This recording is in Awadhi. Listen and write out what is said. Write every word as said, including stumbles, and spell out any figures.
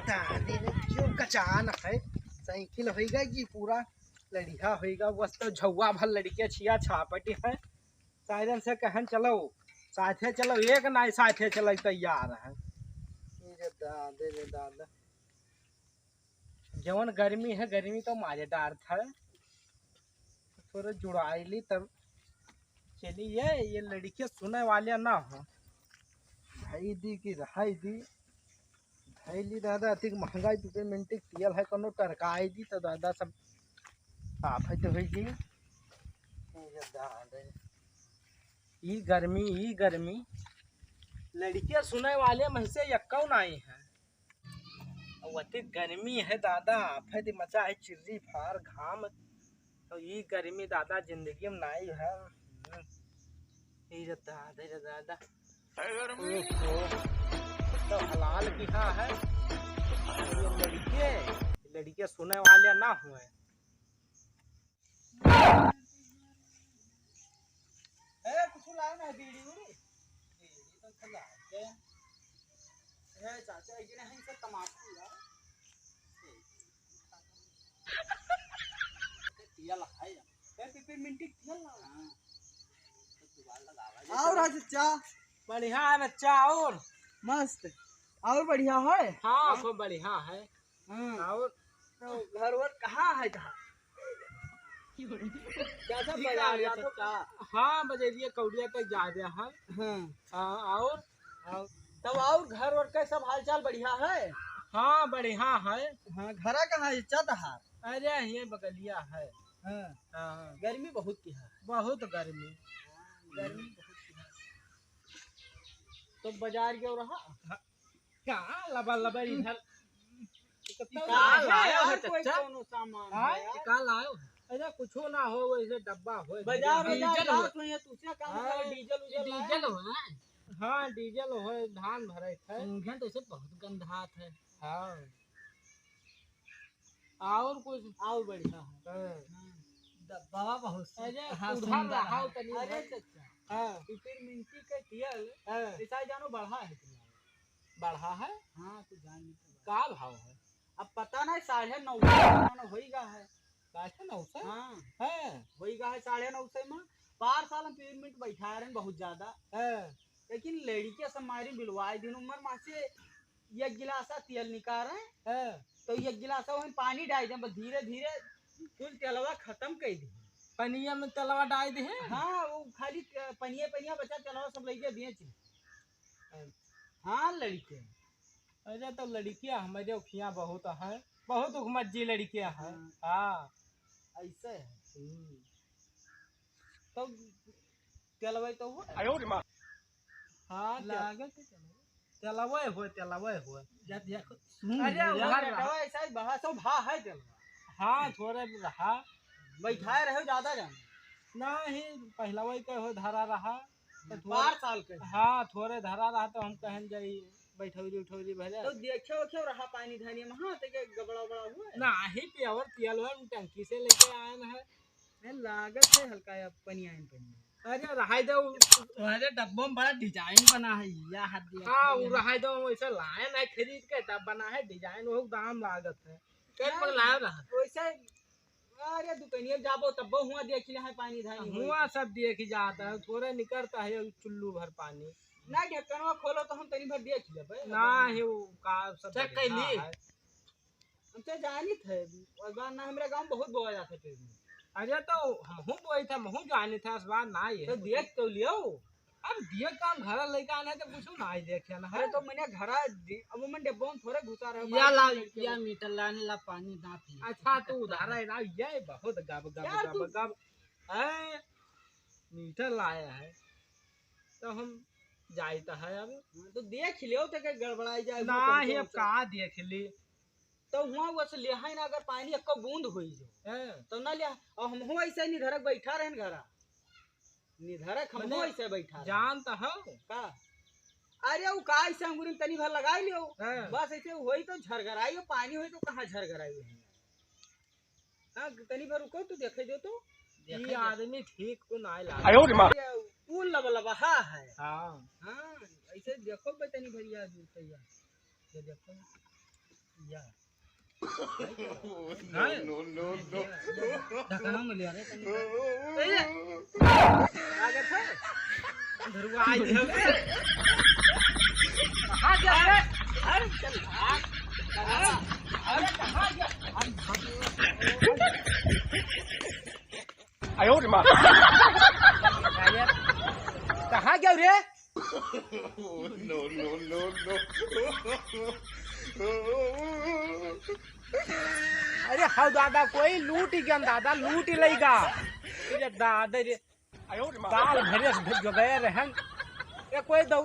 तारे रे, क्यों कचान है? साइकिल होइगा कि पूरा लड़िया होइगा, बस तो झौआ भर लड़िके छिया छापटी है। सायरन से कहन चलो, साथे चलो, एक नाई साथे चले तैयार है। ये दादे रे दादा, जवन गर्मी है, गर्मी तो मारे डारत है। थोड़ा जुड़ाई ली तब चली। ये, ये लड़िके सुने वाले ना हो। भाई दी की रहाई दी। धैली दादा, अधिक महंगाई पिपरमेंटी के पियल है, कोनो टरकाई दी तो दादा सब आफत होई दी। ये दादा, ई गर्मी, ई गर्मी, लड़िके सुने वाले में से यक्कौ नाई है। अब अति गर्मी है दादा, आफत मचा है, चिर्री फार घाम, तो ई गर्मी दादा जिंदगी में नाई है। हम्म। ई रे दादा, ई रे दादा। ओहो, तो हलाल किहा है। ये लड़िके, लड़िके सुने वाले ना हुए। ए, कुछ लाओ ना, बीड़ी उड़ी। बीड़ी तो खा ले। ए, चाचा, ये नहीं, इनसे तमाकू यार। पिया ला है यार। ए, पिपरमिंटी पिया ला। हाँ। तो दुआ लगावा। और आज चाचा? बढ़िया है बच्चा, और? मस्त। और बढ़िया है? हाँ, खूब बढ़िया है। हाँ। और? तो घर वर कहाँ है कहाँ? ज्यादा ठीक है, बाजार ये जात हो तो का? हाँ, बजरिया कौड़िया तक जा रहा है। हाँ। हाँ, और? और? तब और घर वर का सब हालचाल बढ़िया है? हाँ, बढ़िया है। हाँ, घरा कहाँ है? चतहार। अरे, ये बगलिया है। हाँ। हाँ। गर्मी बहुत किहा है। बहुत गर्मी। हाँ, गर्मी बहुत किहा है। तो बाजार गयो रहा? हाँ। का लबर लबर इधर? तो का का लायो है यार, कोई चच्चा? कौनो सामान हाँ? है यार? का लायो है? अरे कुछो ना हो, वैसे डब्बा हो, बाजार, बाजार डीजल जात हो। हो, ये तुझसे काम हाँ, करे, डीजल उजल लाए। डीजल हो ना? हाँ, डीजल हो, धान भरे थे। इंजन तो इसे बहुत गंधात है। हाँ। और कुछ? और बढ़िया है। हाँ। हाँ। डब्बा बहुत अरे, हाँ, उधार सुंदर रहा है। तनी अरे भाई। चच्चा, हाँ। पिपरमिंटी के तेल, हाँ। ऐसा जानो बढ़ा है तुम्हारा। बढ़ा है? हाँ, तू जान नहीं तो। का भाव है? अब पता नहीं, साढ़े नौ सौ होइगा है। साढ़े नौ सौ? हाँ। हाँ। होइगा है साढ़े नौ सौ में। बार साल हम पिपरमिंट बैठा रहे हैं बहुत ज्यादा। हाँ। लेकिन लड़िके सब मारी बिलवाए दिन उम्र माँ से एक गिलासा तेल निकाल रहे हैं। हाँ। तो एक गिलासा वहीं पानी डाल दें, बस धीरे धीरे कुल तेलवा खत्म कर दी। पनिया में तेलवा डाल दे हैं? हाँ, वो खाली पनिया पनिया बचा, तेलवा सब लइके बेच। हाँ, लड़िके। अरे, तो लड़िकिया हमारे उखिया बहुत है, बहुत उखमज्जी लड़िकिया है। हाँ। हाँ। ऐसे है। हम्म। तो तेलवे तो हुए। आयो रे माँ। हाँ, तेल-, लागत है तेलवे। तेलवे हुए, तेलवे हुए। जा देखो, सुन अरे, ले। वो उधार रहा। बेटवा ऐसा ही बड़ा सो भा है तेलवा। हाँ, थोड़े रहा। बैठाए रहे ज्यादा जान। नहीं, पहलवे के हो धरा रहा। तो थोड़े बारह साल के। हाँ, थोड़े धरा रहा तो हम कहन जाई बैठौरी उठौरी भले। तो देखे ओखे रहा पानी धानी में, हाँ, तो के गबड़ा उबड़ा हुआ है? नाही, प्योर पियल हुआ, हम टंकी से लेके आए हैं। नहीं, लागत है हल्का या पनिया है, पनिया। अरे, रहाई दो, तुम्हारे डब्बों में बड़ा डिजाइन बना है, या हाथ दिया हाँ, है। वो रहाई दो, हम वैसे लाए ना खरीद के, तब बना है डिजाइन, वो दाम लागत है। कई ना, पगलाया रहा। वैसे अरे दुकनिया जाबो तब हुआ देख ले है पानी धानी हुआ होई। सब देख जाता है, थोड़ा निकलता है चुल्लू भर पानी। ना ढक्कनवा खोलो तो हम तनी भर देख लेबे। ना है वो का सब चेक कर बढ़िया ली। है। हम तो जानित है, इस बार ना हमरा गाँव बहुत बोआ जाता है पेड़ में। अरे तो हमहू बोई था, हमहू जानित है, इस बार ना ये तो है। देख तो लियो। अब दिए काम घरा लइका आने तो कुछ ना आई देखे ना अरे है। तो मैंने घरा दि-, अब मैं डब्बा में थोड़े घुसा रहे, या बाहर ला, लड़के या को। मीटर लाने ला पानी ना पी। अच्छा, तू उधार है ना, ये बहुत गब, गब, यार, गब, तू गब। है, मीटर लाया है, तो हम जाइत है अब। हाँ, तो देख लियो तो के गड़बड़ाई जाए, ना वो ही, कौन अब सा का देख ली। तो हुआ वो से लिया है ना, अगर पानी एको बूंद होई जो, हैं। तो ना लिया। और हम हुआ ऐसे निधरक बैठा रहन घरा। निधरक हम मने ऐसे बैठा रहे। जान तो हो। का? अरे, वो का ऐसे अंगूरी में तनी भर लगाई लियो। हाँ। बस ऐसे होई तो झरघराई हो, पानी होई तो कहाँ झरघराई हो? हाँ, तनी भर रुको तो देखे जो तो। देखे ये जो। आदमी ठीक को ना लागे। आयो रे माँ। अरे, वो लबलबहा है। हाँ। हाँ, ऐसे देखो बे तनी भरिया दूर से यार। ये देखो। या। No, no, no, no। ढक्कन में ले आ रे, तनी। ए, आ गया था। धरुआ आई दिया। कहाँ गया रे? अरे, चल, भाग। अरे, अरे, कहाँ गया? आयो रे माँ। कहाँ गया रे? No, no, no, no। अरे हाँ दादा, कोई लूट ही गया दादा, लूट ही लेगा। अरे दादा रे, दाल भरे से भेज गए रहन। ये कोई दौ-